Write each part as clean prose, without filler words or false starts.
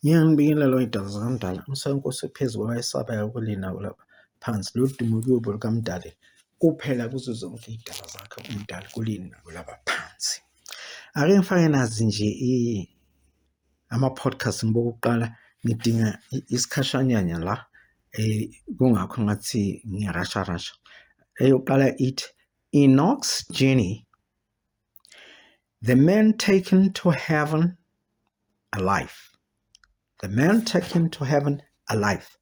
Ngiyanibingelela wey'dalwa zikaMdali, umusa weNkosi uphezu kwabayesabayo kulina lapha phansi. Lolu dumo kuyobe lukaMdali kuphela kuzo zonke iy'dalwa zakhe uMdali kulina nakulaba phansi. Ake ngifake nazi nje ama-podcast ngibuka ukuqala ngidinga isikhashanyana la kungakho ngathi ngiyarasha rasha. Eyokuqala ithi Enoch's Journey, The Man Taken to Heaven Alive. The Man Taken to Heaven Alive.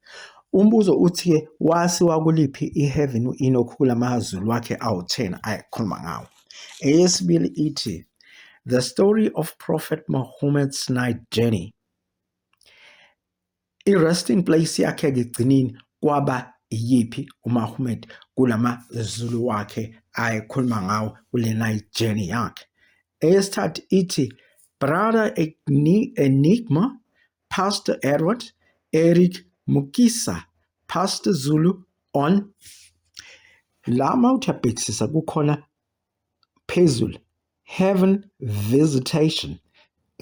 Umbuzo uthi-ke wasiwa kuliphi i-heaven u-Enoch kulamazulu wakhe awu-10 ayekhuluma ngawo. Eyesibili ithi The Story of Prophet Muhammad's Night Journey. I-resting place yakhe-ke ekugcineni kwaba iyiphi uMahomed kulamazulu wakhe ayekhuluma ngawo kule night journey yakhe. Eyesithathu ithi Brother Enigma, Pastor Edward, Eric Mukisa, Pastor Zulu on la uma uthi abhekisisa kukhona phezulu heaven visitation.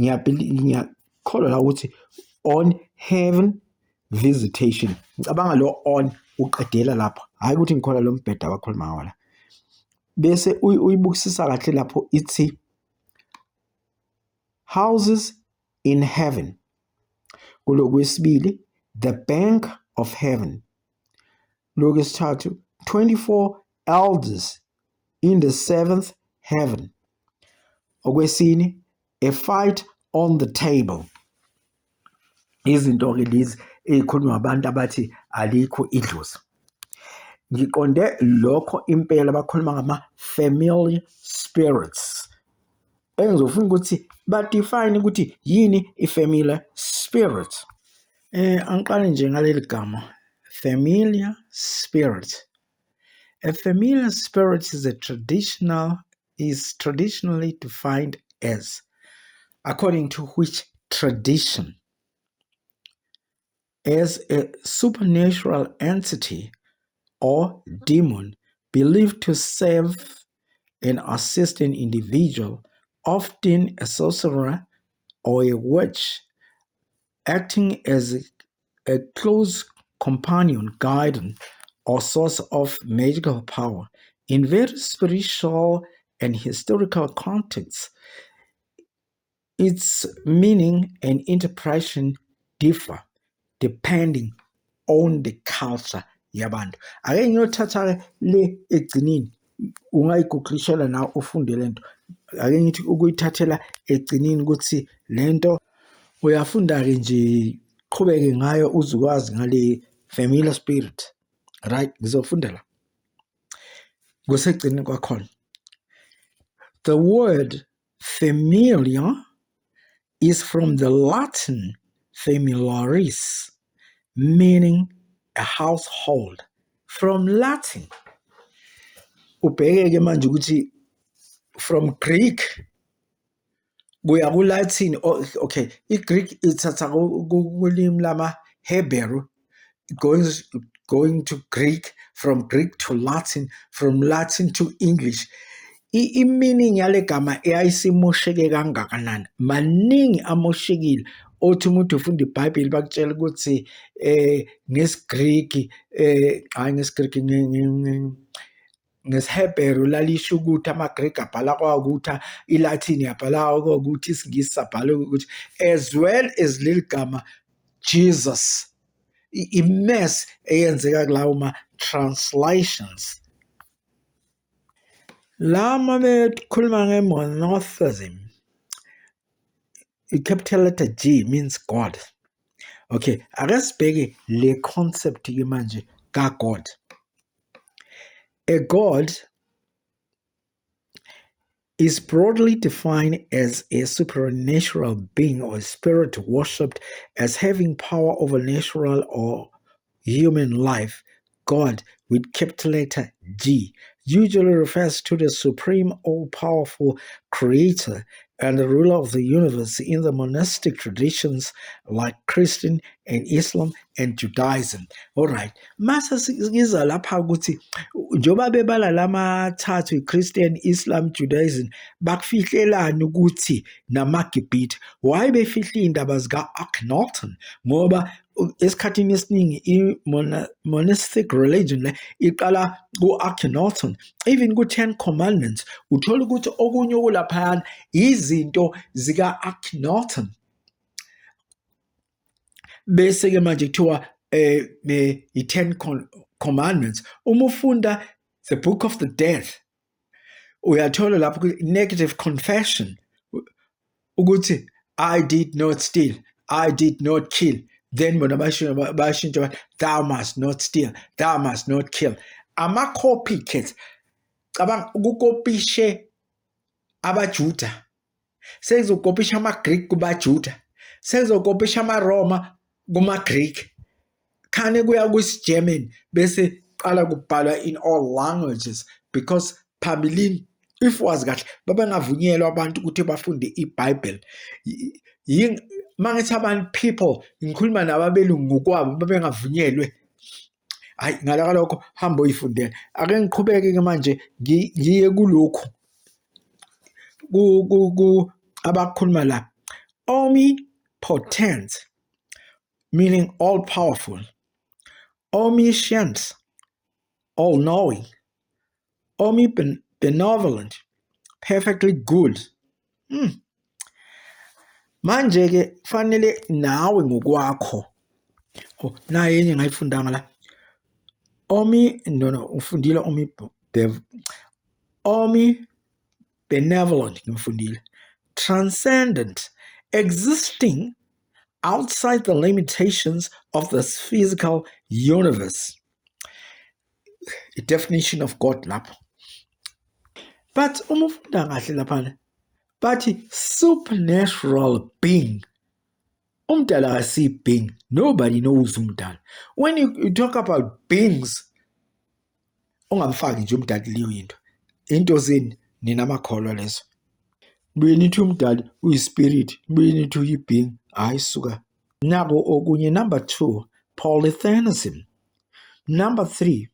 Ngiyakholwa la ukuthi on heaven visitation, ngicabanga lo on uqedela lapho, hhayi ukuthi ngikholwa lo mbhedo abakhuluma ngawo la. Bese uyibukisisa kahle lapho ithi houses in heaven. Kulokwesibili the bank of heaven. Lokwesithathu 24 elders in the seventh heaven. Okwesine a fight on the table. Izinto-ke lezi ey'khulunywa abantu abathi alikho idlozi. Ngiqonde lokho impela bakhuluma ngama-familiar spirits. Engizofuna ukuthi ba-define ukuthi yini i-familiar spirit. Angiqale nje ngaleli gama familiar spirit. A familiar spirit is traditionally defined as, according to which tradition, as a supernatural entity or demon believed to serve and assist an individual, often a sorcerer or a witch, acting as a close companion, guide, or source of magical power. In various spiritual and historical contexts, its meaning and interpretation differ depending on the culture yabantu. Ake ngiyothatha le egcineni, ungayiguglishela nawe ufunde lento. Ake ngithi ukuyithathela egcineni ukuthi lento uyafunda-ke nje, qhubeke ngayo uzukwazi ngale familiar spirit. Right, ngizofunda la. Kusegcineni kwakhona. The word familiar is from the Latin familiaris, meaning a household. From Latin. Ubheke ke manje ukuthi from Greek kuya ku-Latin. Okay, i-Greek ithatha kulimi lama Hebrew, going to Greek, from Greek to Latin, from Latin to English. I-meaning yale gama eyayisimosheke kangakanani? Maningi amoshekile. Othi umuntu ufunda iBhayibheli bakutshela ukuthi ngesiGreek, hayi ngesiGreek, ngesiHebheru lalisho ukuthi amaGreek abhala kwakuthi, iLatin yabhala kwakuthi, isiNgisi sabhala ukuthi, as well as leli gama Jesus. I-mess eyenzeka kulawo ma-translations. Lama bekhuluma nge-monotheism, i-capital letter G means God. Okay, ake sibheke le concept ke manje ka-God. A God is broadly defined as a supernatural being or spirit worshipped as having power over natural or human life. God with capital letter G usually refers to the supreme all-powerful creator and the ruler of the universe. In the monastic traditions like Christian and Islam and Judaism. All right. Mase siza lapha ukuthi njengoba bebala lamathathu iChristian, Islam, Judaism, bakufihlelani ukuthi namaGibhithe? Why befihle indaba zika Akhenaten? Ngoba esikhathini esiningi i-monistic religion le iqala ku-Akhenaten. Even ku-Ten Commandments uthola ukuthi okunye okulaphayana izinto zika-Akhenaten. Bese-ke manje kuthiwa i-Ten Commandments. Uma ufunda the Book of the Dead, uyathola lapho negative confession ukuthi I did not steal, I did not kill. Then bona bashintsha, thou must not steal, thou must not kill. Ama-copycats, cabanga ukukopishe abaJuda, sekuzokopisha amaGreek kubaJuda, sekuzokopisha amaRoma kumaGreek, khane kuya kwisiGerman, bese qala kubhalwa in all languages, because phambilini, if wazi kahle, babengavunyelwa abantu ukuthi bafunde iBhayibheli. Mangithi abantu, people, ngikhuluma nababelungu ngokwabo, babengavunyelwe. Hayi, ngala kalokho hamba uyifundela. Ake ngiqhubeke-ke manje ngiye kulokhu ku abakhuluma la. Omnipotent, meaning all powerful, omniscient, all knowing, omnibenevolent, perfectly good. Manje ke fanele nawe ngokwakho. Oh, naye enye ngayifundanga la. Omi no no ufundile omi benevolent, ngifundile. Transcendent, existing outside the limitations of this physical universe. A definition of God lapho. But uma ufunda kahle laphana, bathi supernatural being. Umdala akasi being. Nobody knows umdala. When you talk about beings, ungamfaki nje umdali leyo into. Into zeni nina amakholwa lezo. Nibuye nithi umdali uyi-spirit, nibuye nithi uyi-being. Hayi suka. Nako okunye. Number 2, polytheism. Number 3,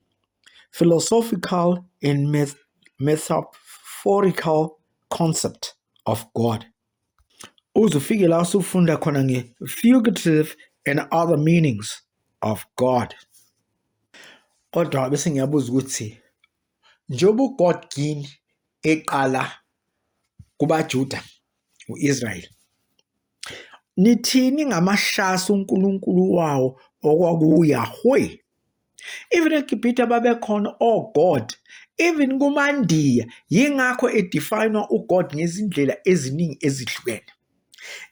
philosophical and metaphorical concept of God. Uze ufike la usufunda khona nge-fugitive and other meanings of God. Kodwa bese ngiyabuza ukuthi njengoba uGod kini eqala kubaJuda, uIsrael, nithini ngamashasi uNkulunkulu wawo okwakuYahweh? Even eGibhithe babekhona oGod, even kumaNdiya, yingakho edefinwa uGod ngezindlela eziningi ezihlukene.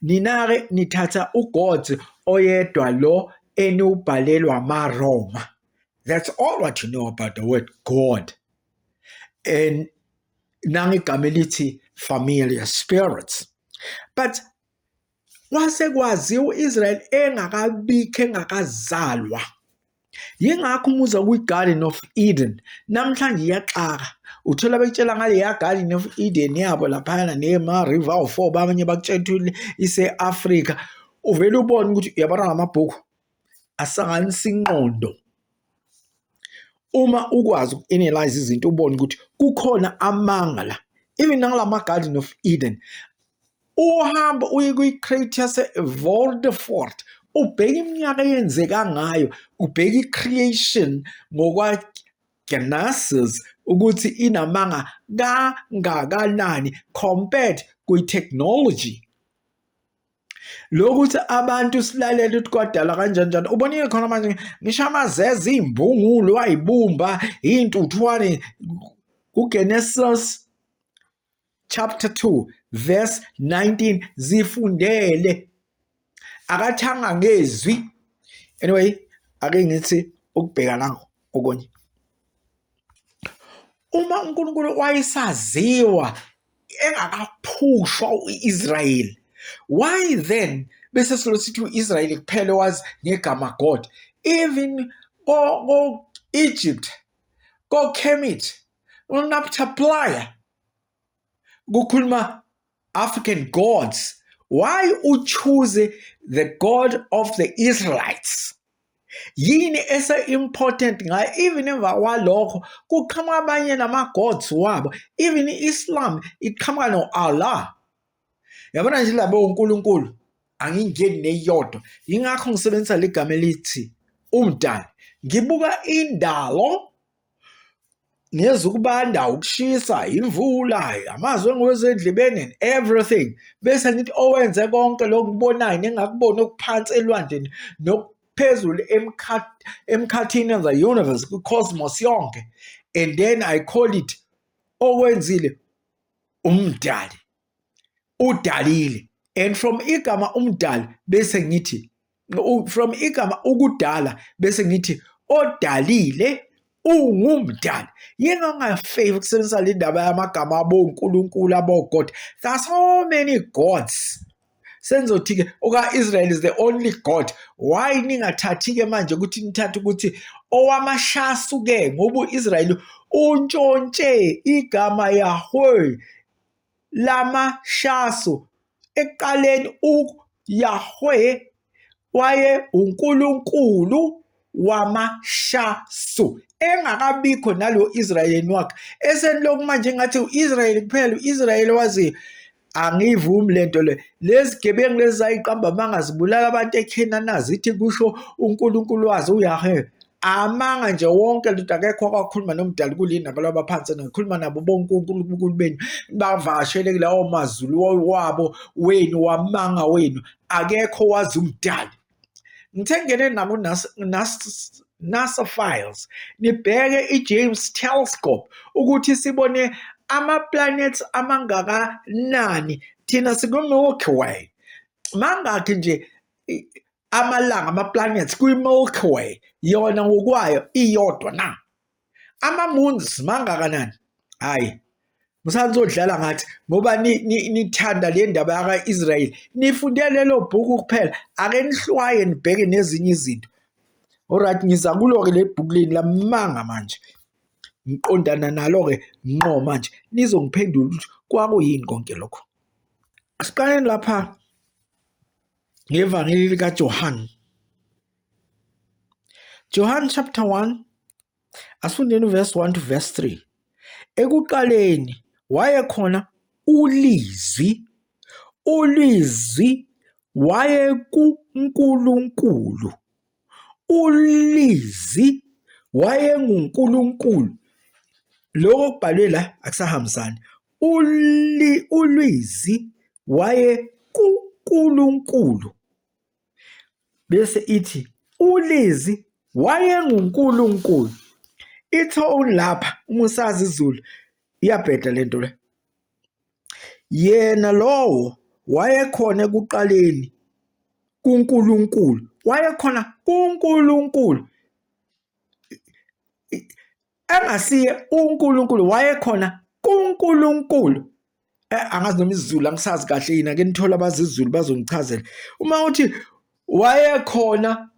Nina-ke nithatha uGod oyedwa lo eniwubhalelwa amaRoma. That's all what you know about the word God. And nangegama elithi familiar spirits. But kwase kwaziwa uIsrael engakabikho, engakazalwa. Yingakho umuza kwi-Garden of Eden namhlanje iyaxaka. Uthola bekutshela ngaleya Garden of Eden yabo laphayana nema-river awu-4, abanye bakutshela ukuthi ise-Afrika. Uvele ubone ukuthi uyabona ngamabhuku asanganisa ingqondo. Uma ukwazi uku-analyze izinto ubone ukuthi kukhona amanga la. Even nangala Garden of Eden, uhamba uye kwi-crater yase-Vredefort, ubheke iminyaka eyenzeka ngayo, ubheke i-creation ngokwa-Genesis ukuthi inamanga kangakanani compared kwi-technology. Lokuthi abantu silalele ukuthi kwadala kanjani njani, ubonile khona manje ngisho amazeze iy'mbungulu wayibumba iy'ntuthwane kuGenesis chapter 2 verse 19, zifundele, akathanga ngezwi. Anyway, ake ngithi ukubheka nakho okunye. Uma uNkulunkulu wayesaziwa engakaphushwa uIsrael, why then bese silo sithi uIsrael kuphela wazi ngegama God? Even ko Egypt, ko Kemet, uNaptaplaya, kukhuluma African gods. Why u-choose the God of the Israelites? Yini ese-important ngayo? Even emva kwalokho kuqhamuka abanye nama-gods wabo. Even i-Islam iqhamuka no-Allah. Yabona nje labo onkulunkulu angingeni neyodwa. Yingakho ngisebenzisa ligama elithi umdali. Ngibuka indalo ngeza ukubanda, ukushisa, imvula, amazwi engiwezwa endlebeni and everything. Bese ngithi owenze konke lokhu kubonayo nengakuboni okuphansi elwandleni nokuphezulu emkhathini in the universe, kwi-cosmos yonke. And then I call it okwenzile umdali. Udalile. And from igama umdali bese ngithi from igama ukudala bese ngithi odalile ungumdali. Yini ongafavor ukusebenzisa le ndaba yamagama abonkulunkulu abo-God? There are so many gods. Senizothi-ke oka-Israel is the only God. Why ningathathi-ke manje ukuthi nithathe ukuthi owamashasu-ke, ngoba u-Israel untshontshe igama Yahweh lamashasu. Ekuqaleni uYahweh waye uNkulunkulu wamashasu engakabikho nalo Israyeli wakhe. Esenilokhu manje ngathi u-Israyeli kuphela, u-Israyeli waziyo. Angiyivumi lento le. Lezi gebengu lezi zayiqamba amanga zibulala abantu eKhenana zithi kusho uNkulunkulu wazo uYahweh. Amanga nje wonke lento, akekho okakhuluma nomdali kulini nakulaba abaphansi, nikhuluma nabo bonke onkulunkulu benu, bavakashele kulawo mazulu wabo wenu wamanga wenu, akekho wazi umdali. Ngithe ngene nako NASA files, nibheke i-James Telescope ukuthi sibone ama-planets amangakanani. Thina siku-Milky Way, mangakhi nje amalanga ama-planets kwi-Milky Way yona ngokwayo iyodwa na? Ama-moons mangakanani? Hhayi, musanizodlala ngathi ngoba nithanda le ndaba yaka-Israyeli, nifunde lelo bhuku kuphela. Ake nihlwaye nibheke nezinye izinto. Alright, ngiza kulo-ke le bhuku leni lamanga manje, ngiqondana nalo-ke ngqo manje, nizongiphendula ukuthi kwakuyini konke lokho. Asiqaleni lapha ngevangeli likaJohane. John chapter 1, asifundeni verse 1 to verse 3. Ekuqaleni wayekhona uLizwi, uLizwi wayekuNkulunkulu, uLizwi wayenguNkulunkulu. Lokho okubhalwe la akusahambisani. ULizwi wayekuNkulunkulu, bese ithi uLizwi wayenguNkulunkulu. Ithoni lapha uma usazi isiZulu iyabheda lento le. Yena lowo wayekhona ekuqaleni kuNkulunkulu, wayekhona kuNkulunkulu, engasiye uNkulunkulu, wayekhona kuNkulunkulu. Angazi noma isiZulu angisazi kahle yini, ake nithole abazi isiZulu bazongichazela. Uma uthi wayekhona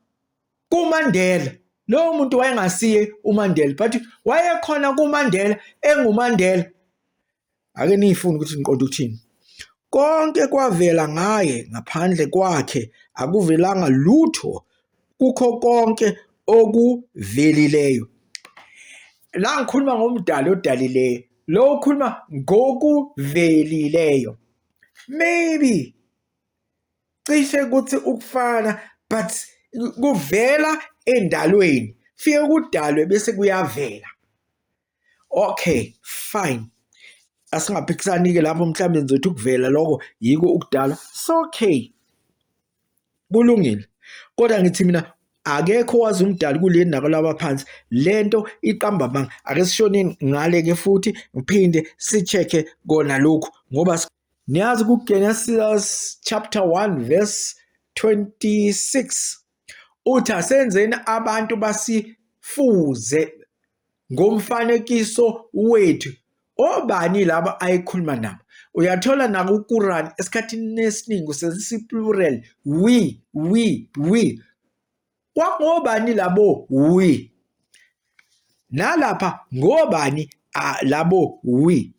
kuMandela, lowo muntu wayengasiye uMandela, but wayekhona kuMandela enguMandela. Ake niyifune ukuthi niqonde ukuthini. Konke kwavela ngaye, ngaphandle kwakhe akuvelanga lutho kukho konke okuvelileyo. La ngikhuluma ngomdali odalileyo, lo ukhuluma ngokuvelileyo. Maybe cishe kuthi ukufana, but kuvela endalweni, fike kudalwe bese kuyavela. Okay, fine, asingaphikisani-ke lapho, mhlawumbe nizothi ukuvela lokho yiko ukudalwa. So okay, kulungile, kodwa ngithi mina akekho wazi umdali kuleli nakulaba phansi. Lento iqamba amanga. Ake sishoneni ngale-ke futhi ngiphinde si-check-e kona lokhu, ngoba niyazi ku-Genesis chapter 1 verse 26 uthi asenzeni abantu basifuze ngomfanekiso wethu. Obani laba ayikhuluma nabo? Uyathola nakuQuran esikhathini esiningi usebenzisa i-plural, we, we, we. Kwakungobani labo we? Nalapha ngobani labo we?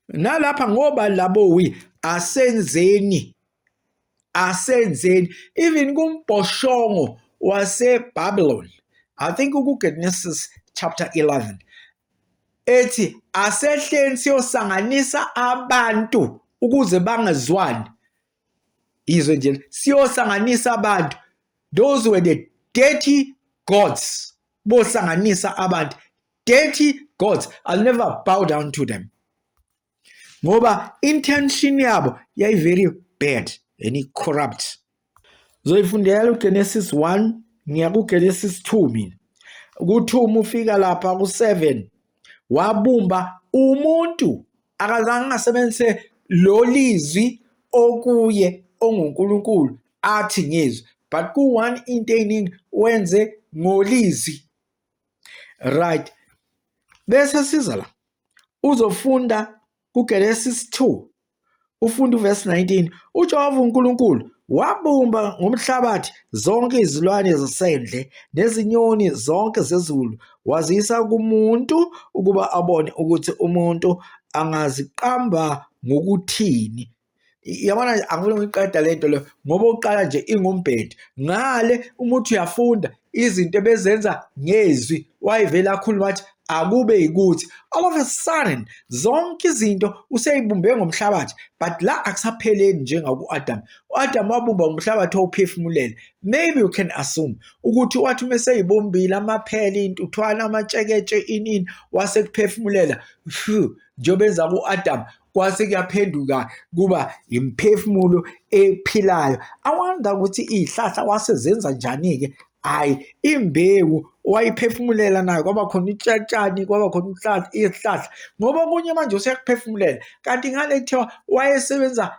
Nalapha ngoba labo we asenzeni, asenzeni even kumbhoshongo waseBabylon, I think kuGenesis chapter 11, ethi asehleni siyosanganisa abantu ukuze bangezwani. Izwe nje siyosanganisa abantu. Those were the dirty gods, bosanganisa abantu, dirty gods. I'll never bow down to them, ngoba intention yabo yayi very bad and corrupt. Zoyifundela uGenesis 1, ngiya kuGenesis 2 mina. Ku-2 uma ufika lapha ku-7, wabumba umuntu, akazange asebenzise lo lizwi okuye onguNkulunkulu athi ngizwe, but ku-1 into eyiningi wenze ngolizwi. Right, bese siza la uzofunda kuGenesis 2, ufunda uverse 19. UJehova uNkulunkulu wabumba ngomhlabathi zonke izilwane zasendle nezinyoni zonke zezulu, wazisa kumuntu ukuba abone ukuthi umuntu angaziqamba ngokuthini. Yabona, angifuni ukuyiqeda lento le ngoba uqala nje ingumbhedo ngale. Uma uthi uyafunda izinto ebezenza ngezwi, wayevele akhuluma athi akube yikuthi, all of a sudden zonke izinto useyibumbe ngomhlabathi. But la akusapheleli njengaku-Adam. U-Adam wabumba ngomhlabathi owuphefumulela. Maybe you can assume ukuthi wathi uma eseyibumbile amaphela, intuthwane, amatsheketshe, inini, wase kuphefumulela njengoba enza ku-Adam, kwase kuyaphenduka kuba imphefumulo ephilayo. Awanda ukuthi iy'hlahla wasezenza njani-ke? Hhayi, imbewu wayiphefumulela nayo, kwaba khona utshani, kwaba khona isihlahla, ngoba okunye manje useyakuphefumulela. Kanti ngale kuthiwa wayesebenza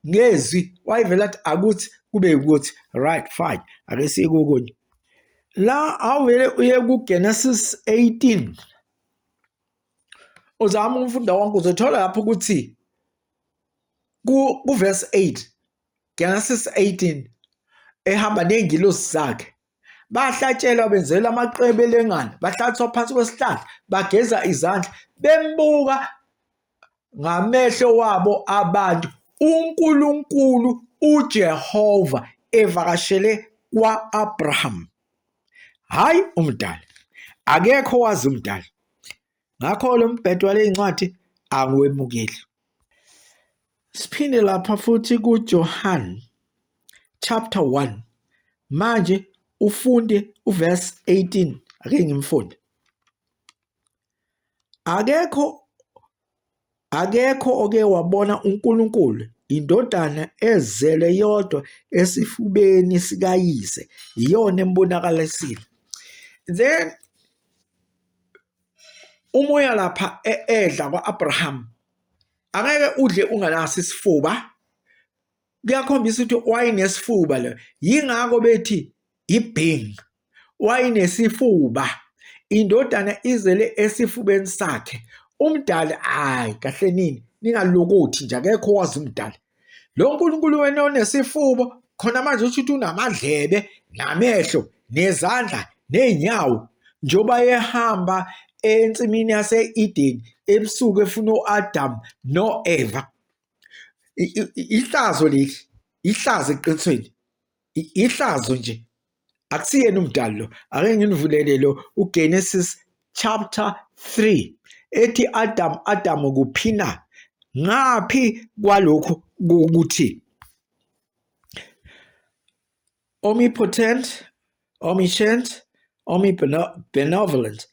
ngezwi, wayevele athi akuthi kube ukuthi. Right, fine, ake siye kokunye la. Awuvele uye kuGenesis 18, uzama ukufunda wonke, uzothola lapho ukuthi ku-verse 8, Genesis 18, ehamba ney'ngilosi zakhe, bahlatshelwa, benzelwa amaqebelengane, bahlaliswa phansi kwesihlahla, bageza izandla, bembuka ngamehlo wabo abantu uNkulunkulu uJehova evakashele kwa-Abraham. Hayi, umdali akekho wazi umdali. Ngakho lo mbhedo wale ncwadi angiwemukeli. Siphinde lapha futhi kuJohn chapter 1, manje ufunde uverse 18. Ake ngimfunde. Akekho oke wabona uNkulunkulu, indodana ezelwe yodwa esifubeni sikayise, iyona embonakalisile. Then umoya lapha edla kwa-Abraham, angeke udle unganaso isifuba. Kuyakhombisa ukuthi wayenesifuba lo, yingakho bethi i-being wayenesifuba, indodana izele esifubeni sakhe. Umdali, hayi kahle nini, ningalokothi nje, akekho wazi umdali. Lo nkulunkulu wena onesifuba khona manje usho ukuthi unamadlebe namehlo nezandla ney'nyawo, njengoba ehamba ensimini yase-Eden ebusuku efuna u-Adam no-Eva. Ihlazo leli, ihlazo eqinisweni, ihlazo nje, akusiyena umdali lo. Ake nginivulele lo uGenesis chapter 3 ethi Adam, Adam kuphina ngaphi kwalokhu ukuthi omnipotent, omniscient, omnibenevolent,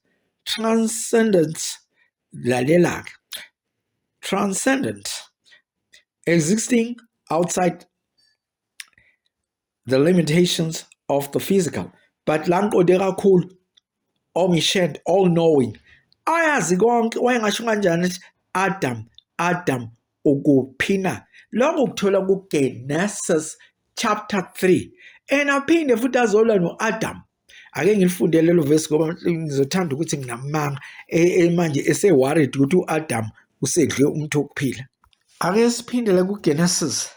transcendent, lalela-ke, transcendent, existing outside the limitations of the physical, but la ngiqonde kakhulu omniscient, all knowing, ayazi konke. Wayengasho kanjani ukuthi Adam, Adam ukuphina? Lokho kuthola kuGenesis chapter 3, and aphinde futhi azolwa no-Adam. Ake ngilifundele lelo verse ngoba ngizothanda ukuthi nginamanga manje ese-worried ukuthi u-Adam usedle umthi wokuphila. Ake siphindele kuGenesis,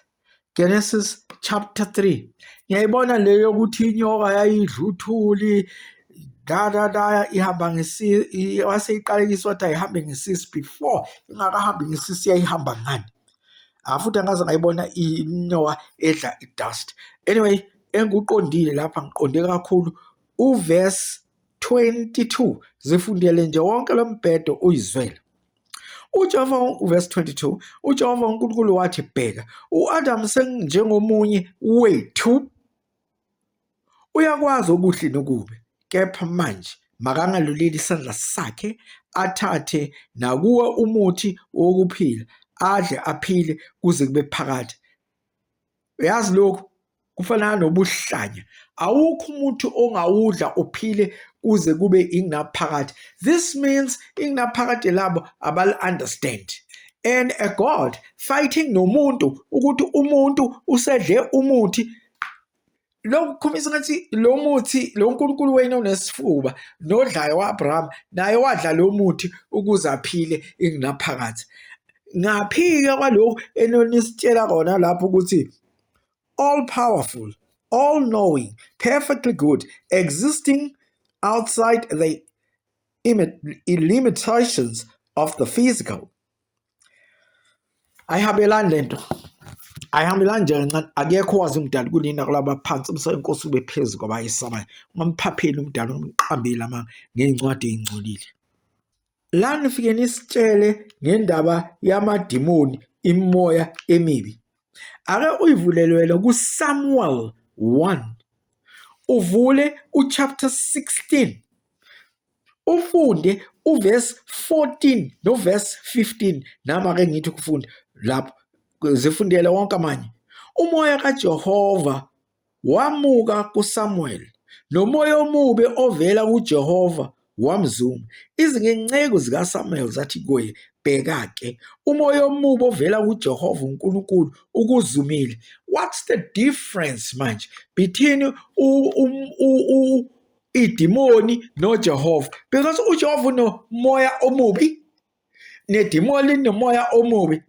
Genesis chapter 3. Ngiyayibona leyo yokuthi inyoka yayidla uthuli. Da da da ihamba ngesisu, wase iqalekiswa wathi ayihambe ngesisu before ingakahambi ngesisu yayihamba ngani? Ah futhi angaze ngayibona iNoah edla i-dust. Anyway, engikuqondile lapha ngiqonde kakhulu uverse 22 zifundele nje wonke lo mbhedo uyizwele. UJehova uverse 22 uJehova uNkulunkulu wathi bheka uAdam senjengomunye wethu uyakwazi okuhle nokubi kepha manje makangaluleli isandla sakhe athathe nakuwo umuthi wokuphila adle aphile kuze kube phakade. Uyazi lokhu kufana nobuhlanya. Awukho umuthi ongawudla uphile kuze kube ingunaphakade. This means ingunaphakade labo abali-understand. And a God fighting nomuntu ukuthi umuntu usedle umuthi lokhu kukhombisa ngathi lo muthi lo nkulunkulu wenu onesifuba nodlayo wa-Abraham naye wadla lo muthi ukuze aphile ingunaphakade. Ngaphika kwalokhu enonisitshela kona lapho ukuthi all powerful, all knowing, perfectly good, existing outside the limitations of the physical. Ayihambelani lento. Ayihambelani nje kancane. Akekho owazi umdali kunina kulaba phansi umsa inkosi ube phezu kwabayisabayo. Ungamphapheli umdali umqambeli amanga ngey'ncwadi ey'ngcolile. La nifike nisitshele ngendaba yamadimoni imimoya emibi. Ake uyivulele wena kuSamuel 1. Uvule uchapter 16. Ufunde uverse 14 noverse 15 nami ake ngithi ukufunda lapho zifundele wonke amanye. Umoya kaJehova Wamuka kuSamuweli, nomoya omubi ovela kuJehova wamzuma. Izinceku zikaSamuweli zathi kuye, Bheka-ke, umoya omubi ovela kuJehova uNkulunkulu ukuzumile. What's the difference manje between idimoni noJehova? Because uJehova unomoya omubi nedimoni linomoya omubi.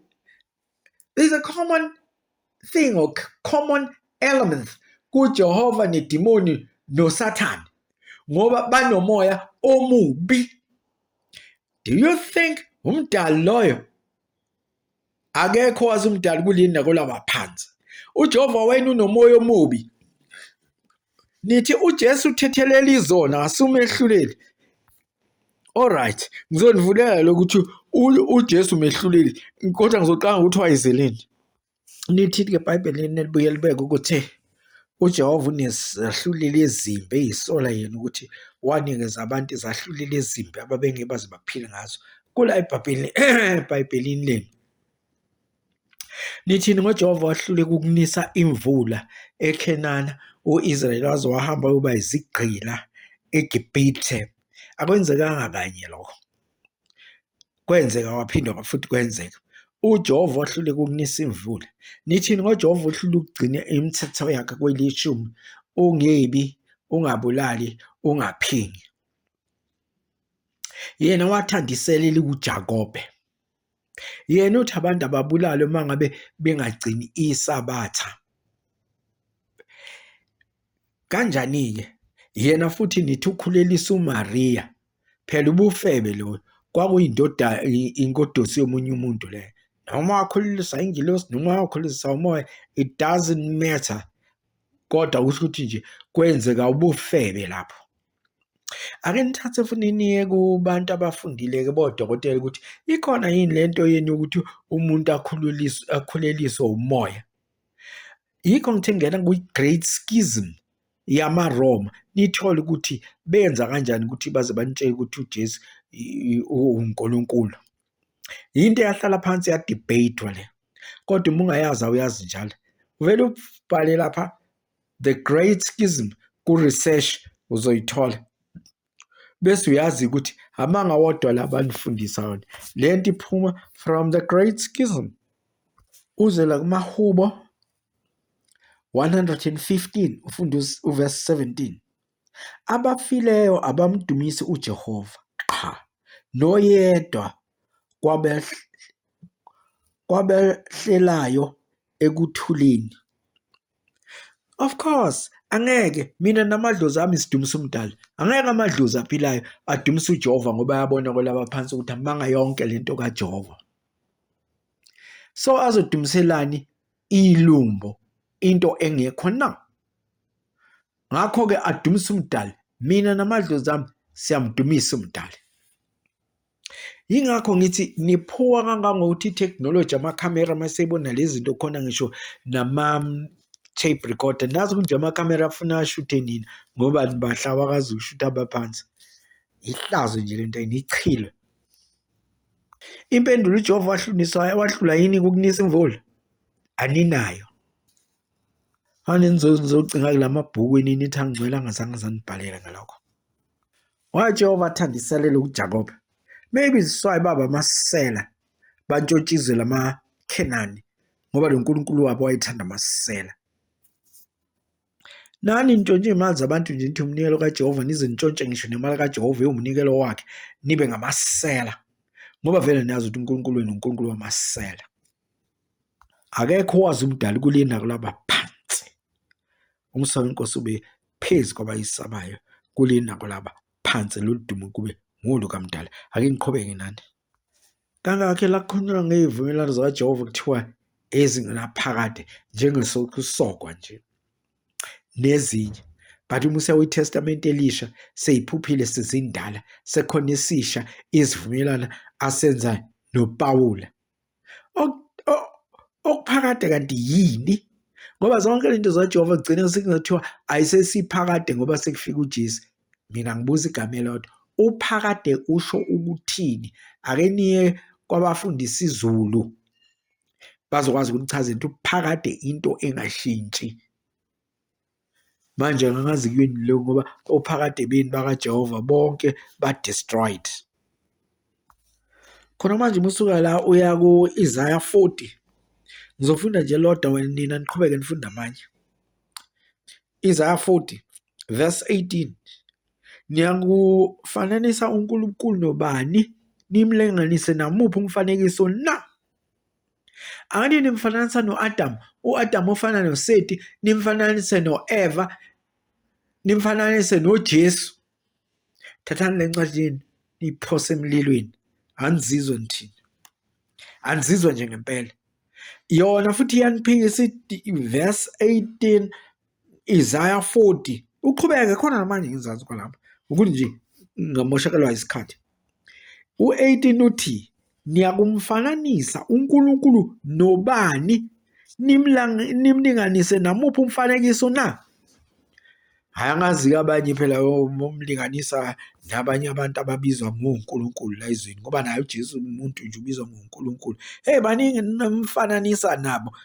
There's a common thing or common element kuJehova nedimoni noSathane ngoba banomoya omubi. Do you think umdali loyo akekho wazi umdali kulini nakolaba phansi? UJehova wena unomoya omubi. Nithi uJesu uthethelela izono asumehluleli. Alright, ngizonivulela lokuthi uJesu umehluleli kodwa ngizoqala ngokuthi wayezeleni. Nithi-ke eBhayibhelini nelibuye libeke ukuthi uJehova unezahluleli ezimbi eyisola yena ukuthi wanikeza abantu izahluleli ezimbi ababengeke baze baphile ngazo. Kula eBhayibhelini eBhayibhelini lenu. Nithini ngoJehova wahluleka ukunisa imvula eKhenana, u-Israyeli waze wahamba wayoba izigqila eGibhithe. Akwenzekanga kanye lokho. Kwenzeka waphinde futhi kwenzeka. UJehova wahluleka ukunisa imvula. Nithini ngoJehova ohluleka ukugcina imithetho yakhe kwelishumi, ungebi, ungabulali, ungaphingi. Yena wathanda isele likuJakobe. Yena uthi abantu ababulalwe uma ngabe bengagcini iSabatha. Kanjani-ke? Yena futhi nithi ukhulelisa uMariya. Phela ubufebe loyo. Kwakuyindoda ingodosi yomunye umuntu leyo. Noma wakhuleliswa ingilosi noma wakhuleliswa umoya, it doesn't matter. Kodwa kusho ukuthi nje kwenzeka ubufebe lapho. Ake nithathe futhi niye kubantu abafundile-ke bodokotela ukuthi ikhona yini le nto yenu yokuthi umuntu akhuleliswe akhuleliswe umoya. Yikho ngithe ngena kwi-Great Schism yamaRoma nithole ukuthi benza kanjani ukuthi baze banitshele ukuthi uJesu uwuNkulunkulu. Yinto eyahlala phansi yadibheyithwa le, kodwa uma ungayazi awuyazi njalo. Uvele ubhale lapha The Great Schism ku-research uzoyithola bese uyazi ukuthi amanga wodwa la banifundisa wona. Le nto iphuma from the Great Schism. Uze la kumaHubo 115 ufunde uverse 17. Abafileyo abamdumisi uJehova, qha, noyedwa kwabehlelayo ekuthuleni. Of course, angeke mina namadlozi ami sidumisa umdali. Angeke amadlozi aphilayo adumise uJehova ngoba ayabona kwelaba phansi ukuthi amanga yonke lento kaJehova. So azodumiselani ilumbo into engekho na? Ngakho-ke adumise umdali. Mina namadlozi ami siyamdumisa umdali. Yingakho ngithi niphuwa kangangokuthi i-technology amakhamera uma sebona lezi zinto khona ngisho nama-tape recorder nazi ukuthi nje amakhamera afuna ashuthe nina ngoba nibahla awakazi ukushutha abaphansi. Ihlazo nje lento nichilwe. Impendulo uJehova wahluniswa wahlula yini ukunisa imvula? Aninayo. Manje nizocinga kula mabhuku nithi angcwele angazange zanibhalele ngalokho. WaJehova athanda iselelo kuJakobe. Maybe ziswayi baba amasela bantshontsha izwe lamaKhenani ngoba lo nkulunkulu wabo wayethanda amasela. Nani nintshontshe iy'mali zabantu nje nithi umnikelo kaJehova nize nintshontshe ngisho nemali kaJehova iwumnikelo wakhe nibe ngamasela ngoba vele niyazi ukuthi uNkulunkulu wenu uNkulunkulu wamasela. Akekho owazi umdali kulena kulaba phansi. Umusa wenkosi ube phezu kwabayisabayo kulena kulaba phansi lolu dumo kube ngolu kamdala. Ake ngiqhubeke nani. Kangakhi la kukhulunywa ngey'vumelwano zikaJehova kuthiwa ezingenaphakade njengesokusokwa nje nezinye but uma usewuyiTestamente elisha seyiphuphile sezindala sekhona isisha isivumelwano asenza noPawula. Okuphakade kanti yini? Ngoba zonke lento zikaJehova kugcina sekungathiwa ayisesiphakade ngoba sekufika uJesu. Mina ngibuza igama elodwa, uphakade usho ukuthini? Ake niye kwabafundisa isiZulu bazokwazi ukunichazela ukuthi uphakade into engashintshi. Manje angazi kuyini lokhu ngoba ophakade beni bakaJehova bonke ba-destroyed. Khona manje uma usuka la uya ku-Isaya 40 ngizofunda nje lodwa wena nina niqhubeke nifunde amanye. Isaya 40 verse 18 Niyakufananisa uNkulunkulu nobani nimlinganise namuphi umfanekiso na? Angithi nimfananisa no-Adamu, u-Adamu ofana noSeti, nimfananise no-Eva, nimfananise noJesu. Thathani le ncwadi yenu niyiphose emlilweni. Anizizwa nithini? Anizizwa nje ngempela. Yona futhi iyaniphikisa verse 18 Isaiah 40 uqhubeke khona namanje ngezansi kwalapha ukuthi nje ngamoshakelwa isikhathi. U-18 uthi niyakumfananisa uNkulunkulu nobani nimlinganise namuphi umfanekiso na? Hhayi angazi-ke abanye phela umlinganisa nabanye abantu ababizwa ngonkulunkulu la ezweni ngoba naye uJesu umuntu nje ubizwa ngonkulunkulu. Hey baningi nimfananisa nabo.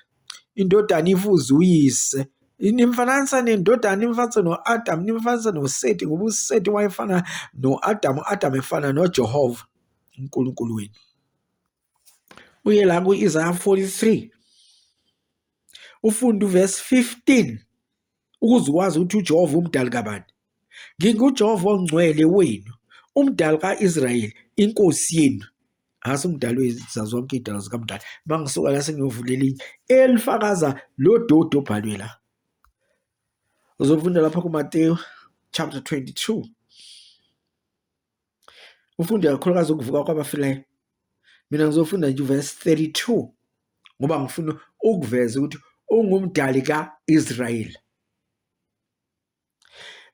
Indodana ifuze uyise. Nimfananisa nendodana, nimfananise no-Adamu, nimfananise noSeti ngoba uSeti wayefana no-Adamu, u-Adamu efana noJehova uNkulunkulu wenu. Uye la ku-Isaya 43 ufunde uvesi 15 ukuze ukwazi ukuthi uJehova umdali kabani. NginguJehova ongcwele wenu, umdali ka-Israyeli, inkosi yenu. Hasi umdali wezazo zonke iy'dalwa zikamdali. Uma ngisuka la sengiyovula elinye elifakaza lo doti obhalwe la. Uzofunda lapha kuMateyu chapter 22. Ufunde kakhulukazi ukuvuka kwabafileyo. Mina ngizofunda nje uverse 32 ngoba ngifuna ukuveza ukuthi ungumdali ka-Israyeli.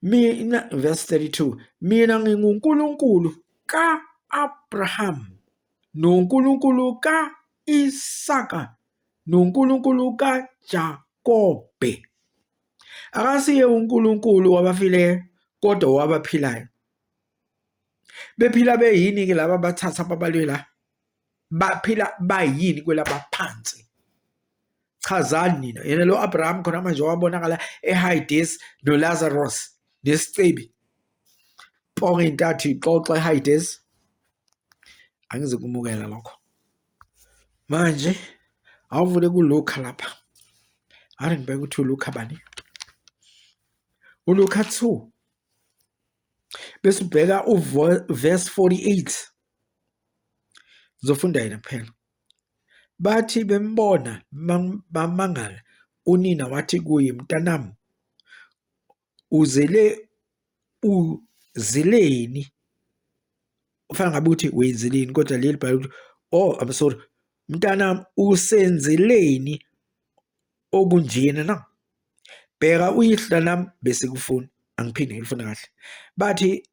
Mina verse 32 mina nginguNkulunkulu ka-Abraham noNkulunkulu ka-Isaka noNkulunkulu kaJakobe. Akasiye uNkulunkulu wabafileyo kodwa wabaphilayo. Bephila beyini-ke laba abathatha ababalwe la? Baphila bayini kwelabaphansi? Chazani nina. Yena lo Abraham khona manje wabonakala eHades noLazarus nesicebi. Ponga intathu ixoxa eHades. Angizukumukela lokho. Manje awuvule kuLuka lapha. Ake ngibheke ukuthi uLuka bani. ULuka 2 bese ubheka uverse 48. Ngizofunda yena kuphela. Bathi bembona bamangala, unina wathi kuye, mntanami, Uzele uzeleni? Ufana ngabe uthi wenzeleni, kodwa leli bhala ukuthi, oh I'm sorry, mntanami usenzeleni okunjena na? Bheka uyihlo nami bese kufuna. Angiphinde ngilifuna kahle. Bathi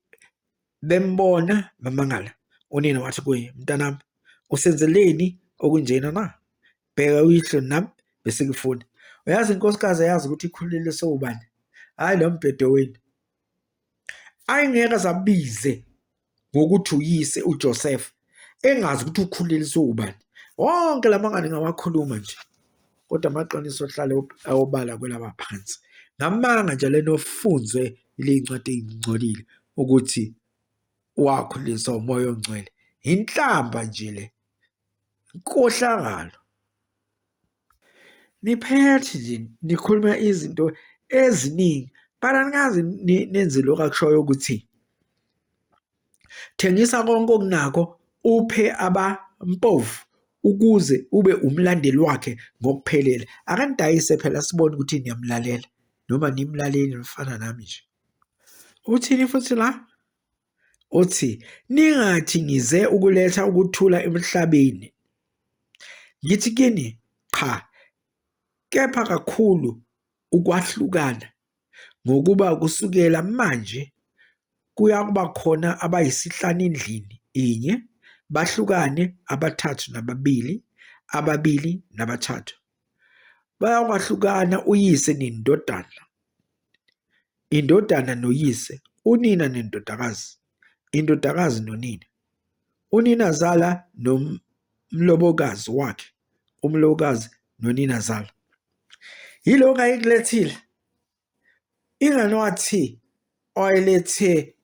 bembona bamangala. Unina wathi kuye, mntanami usenzeleni okunjena na? Bheka uyihlo nami bese kufuna. Uyazi inkosikazi ayazi ukuthi ikhulile sowubani. Hhayi lo mbhedo wenu. Ayengeke azabize ngokuthi uyise uJoseph engazi ukuthi ukhuleliswe ubani. Wonke la mangane ngawakhuluma nje, kodwa amaqiniso ahlale awobala kwelabaphansi. Ngamanga nje lena ofunzwe ile ncwadi ey'ngcolile ukuthi wakhuliswa umoya ongcwele. Inhlamba nje le, inkohlakalo. Niphethe nje nikhuluma izinto eziningi but anikaze nenze lokhu akushoyo ukuthi thengisa konke okunakho uphe abampofu ukuze ube umlandeli wakhe ngokuphelele. Akanidayise phela sibone ukuthi niyamlalela noma nimlaleli nifana nami nje. Uthini futhi la? Uthi ningathi ngize ukuletha ukuthula emhlabeni. Ngithi kini, qha, kepha kakhulu ukwahlukana, ngokuba kusukela manje kuyakuba khona abayisihlanu endlini inye, bahlukane abathathu nababili, ababili nabathathu. Bayakwahlukana uyise nendodana, indodana noyise, unina nendodakazi, indodakazi nonina. Uninazala nomlobokazi wakhe, umlobokazi noninazala. Yilokhu ayekulethile. Ingani wathi owayelethe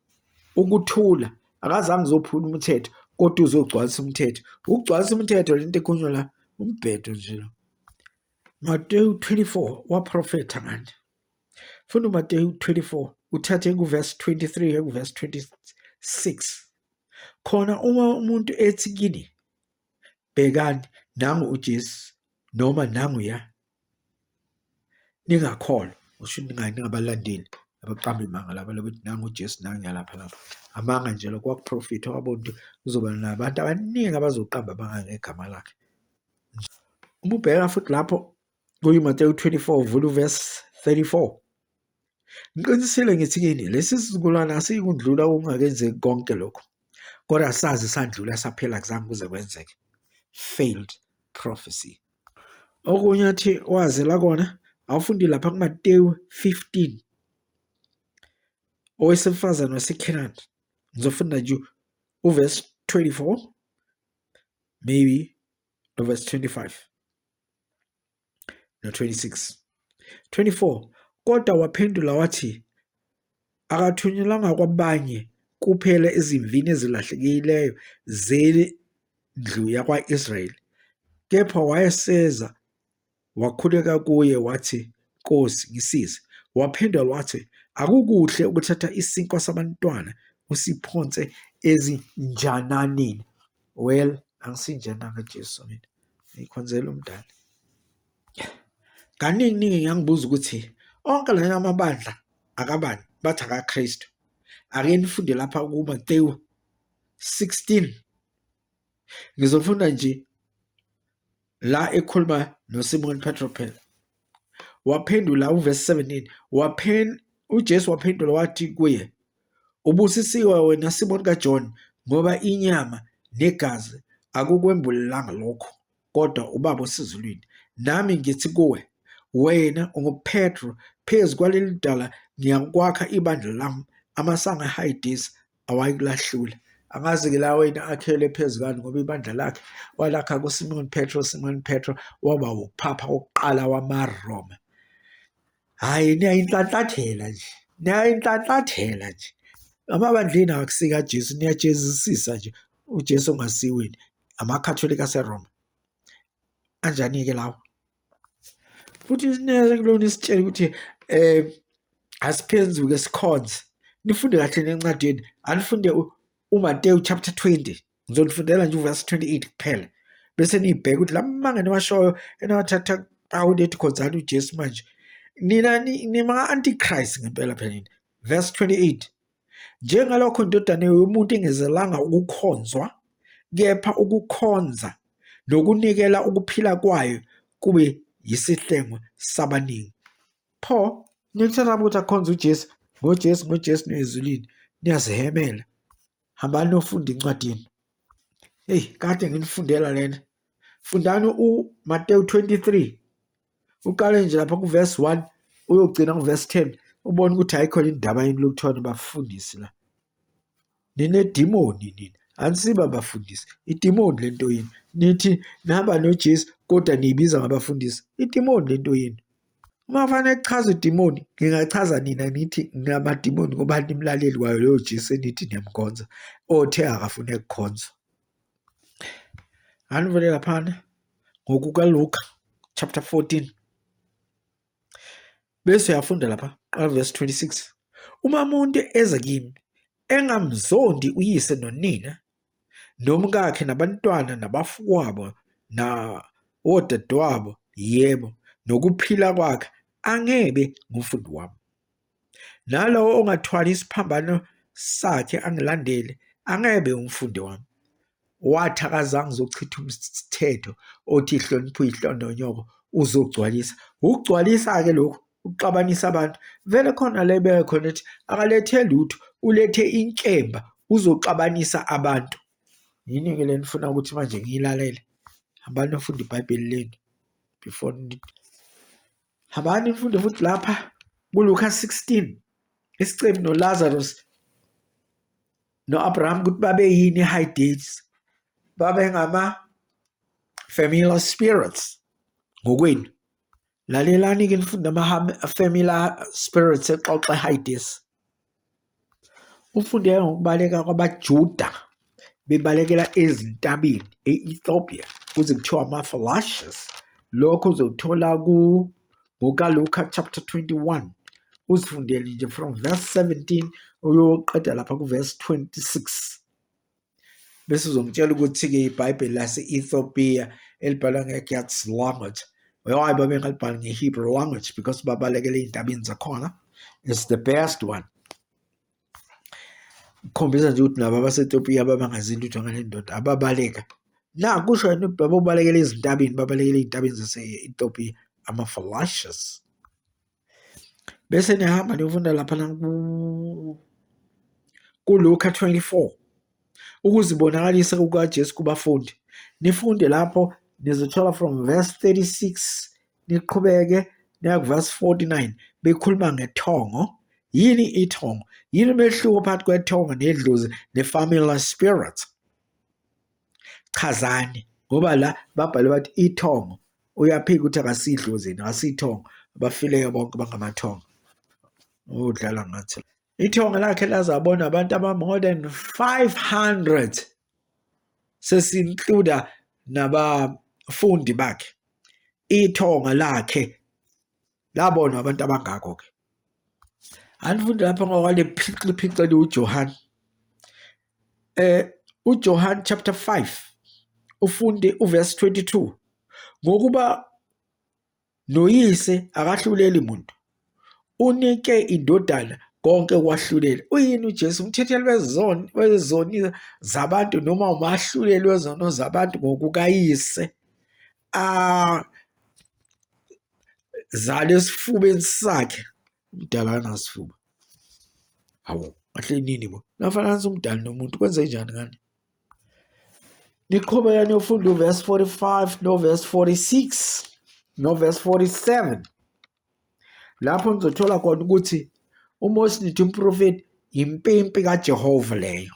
ukuthula akazange uzophula umthetho kodwa uzogcwalisa umthetho. Ukugcwalisa umthetho lento ekhulunywa la umbhedo nje lo. Mateyu 24 waprofetha ngani? Funda uMateyu 24 uthathe kuvesi 23 kuvesi 26. Khona uma umuntu ethi kini, bhekani nangu uJesu noma nangu ya, ningakholwa. Usho ningabalandeli abaqamba imanga laba lokuthi nangu uJesu nangu yalapha lapha. Amanga nje lokho kwakuprofitha wabona ukuthi kuzoba nabantu abaningi abazoqamba amanga ngegama lakhe. Uma ubheka futhi lapho kuyiMateyu 24 vula uvesi 34. Ngiqinisile ngithi kini lesi sizukulwane asiyikundlula okungakenzeki konke lokhu. Kodwa sazi sandlula saphela kuzange kuze kwenzeke. Failed prophecy. Okunye athi wazela kona awufundi lapha kuMateyu 15. Owesifazane waseKhenani. Ngizofunda nje uvesi 24 maybe noverse 25. No-26. 24 Kodwa waphendula wathi, Akathunyelwanga kwabanye kuphela ezimvini ezilahlekileyo zendlu yakwa-Israyeli. Kepha wayeseza wakhuleka kuye wathi, Nkosi, ngisize. Waphendula wathi, Akukuhle ukuthatha isinkwa sabantwana usiphonse ezinjananeni. Well, angisinjananga Jesu mina. Ngikhonzela umdali. Kaningi ningi ngiyangibuza ukuthi onke lana amabandla akabani bathi akaKristu. Ake nifunde lapha kuMateyu 16. Ngizofunda nje la ekhuluma noSimon Petro phela. Waphendula uverse 17 waphen uJesu waphendula wathi kuye Ubusisiwe wena Simon kaJohn ngoba inyama negazi akukwembulelanga lokho kodwa uBaba osezulwini. Nami ngithi kuwe, wena unguPetru, phezu kwaleli dwala ngiyakwakha ibandla lami, amasango eHayidesi awayikulahlula. Angazi-ke la wena akhele phezu kwani ngoba ibandla lakhe walakha kuSimon Petro, Simon Petro waba uphapha wokuqala wamaRoma. Hhayi niyayinhlanhlathela nje, niyayinhlanhlathela nje. Amabandleni akusika Jesu niyajezisisa nje uJesu ongasiweni amaKhatholika aseRoma. Anjani-ke lawo? Futhi kulona isitshela ukuthi asiphenduke sikhonze. Nifunde kahle nencwadini, anifunde uMateyu chapter 20. Ngizonifundela nje uvesi 28 kuphela. Bese niyibheka ukuthi la manga niwashoyo enawathatha Pawulu ethi khonzani uJesu manje. Nina nima-antichrist ngempela phela nina. Verse 28. Njengalokho indodana yomuntu ingezelanga ukukhonzwa, kepha ukukhonza nokunikela ukuphila kwayo kube yisihlengo sabaningi. Pho nikuthatha ukuthi akhonze uJesu ngoJesu ngoJesu nezulwini niyazihemela. Hambani nofunda incwadi yenu. Hey, kade nginifundela lena. Fundani uMateyu 23. Uqale nje lapha kuverse 1 uyogcina kuverse 10 ubone ukuthi ayikho indaba yini lokuthiwa nibafundisi la. Ninedimoni nina. Anisiba abafundisi. Idimoni lento yini. Nithi nihamba noJesu kodwa niyibiza ngabafundisi. Idimoni lento yini. Uma kufanele kuchazwe idimoni, ngingachaza nina nithi ngingamadimoni ngoba nimlaleli kwayo leyo Jesu enithi niyamkhonza, othe akafune kukhonzwa. Anivele laphana ngokukaLuka chapter 14. Bese uyafunda lapha, qala verse 26. Uma umuntu eza kimi engamzondi uyise nonina nomkakhe nabantwana nabafowabo na odadewabo, yebo, nokuphila kwakhe, angebe ngumfundi wami. Nalowo ongathwali isiphambano sakhe angilandele, angebe umfundi wami. Wathi akazange uzochitha umthetho othi hlonipha uyihlo nonyoko, uzogcwalisa. Ukugcwalisa-ke lokhu ukuxabanisa abantu. Vele khona le beke khona ethi akalethe lutho, ulethe inkemba uzoxabanisa abantu. Yini-ke le nifuna ukuthi manje ngiyilalele? Hambani nifunda iBhayibheli lenu before hambani nifunde futhi lapha kuLuka 16 isicebi noLazarus no-Abraham ukuthi babe yini high dates babengama familiar spirits ngokwenu lalelani ke nifunde ama-familiar spirits exoxa high days ufunde ngokubaleka kwabaJuda bebalekela ezintabeni e-Ethiopia kuze kuthiwa ama-Falashes lokho uzothola ku ngokaLuka chapter 21 uzifundele nje from verse 17 uyoqeda lapha kuverse 26 bese uzongitshela ukuthi-ke ibhayibheli lase-Ethiopia elibhalwa nge-Ge'ez language why babengalibhali nge-Hebrew language because babalekele ey'ntabeni zakhona it's the best one kukhombisa nje ukuthi nabo abase-Ethiopia babangazi lutho ngale ndoda ababaleka na kusho yena ukuthi babobalekela ezintabeni babalekela ey'ntabeni zase-Ethiopia ama-Falashes bese nihamba niyofunda laphana kuLuka 24 ukuzibonakalisa kukaJesu kubafundi nifunde lapho nizothola from verse 36 niqhubeke niya kuverse 49 bekhuluma ngethongo yini ithongo yini umehluko phakathi kwethongo nedlozi ne-familiar spirit chazani ngoba la babhale bathi ithongo uyaphika ukuthi akasidlozi yena akasithongo abafileyo bonke bangamathongo udlala ngathi ithongo lakhe laze abona abantu aba-more than 500 sesincluda nabafundi bakhe ithonga lakhe labonwa abantu abangako ke anifunde lapha ngokwale phici phici eliwuJohane uJohn chapter 5 ufunde uverse 22 ngokuba noyise akahluleli muntu unike indodana konke kwahlulela uyini uJesu umthetheli wezoni wezoni zabantu noma umahluleli wezono zabantu ngokukayise a zale esifubeni sakhe umdala kanasifuba hawu kahle nini bo nafananisa umdali nomuntu kwenze njani ngani niqhubeka niyofunda uverse 45 noverse 46 noverse 47 lapho nizothola khona ukuthi uMose nithi umprofeti impimpi kaJehova leyo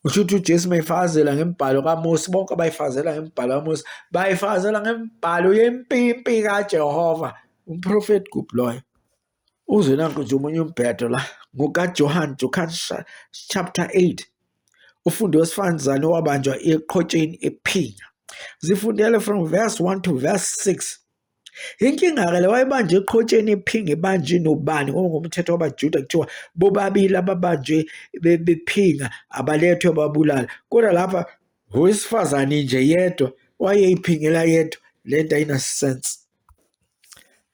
Usho ukuthi uJesu mayifakazela ngembhalo kaMose bonke abayifakazela ngembhalo kaMose bayifakazela ngembhalo yempimpi kaJehova umprofeti kuphi loyo uzwe nanku nje omunye umbhedo la ngokaJohn Johann chapter 8 ufunde wesifazane owabanjwa eqhotsheni ephinga zifundele from verse 1 to verse 6 Inkinga-ke le wayebanjwe eqhotsheni ephinga ebanjwe nobani ngoba ngomthetho wabaJuda kuthiwa bobabili ababanjwe bephinga abalethwe babulala kodwa lapha owesifazane nje yedwa wayeyiphingela yedwa le nto ayinasense.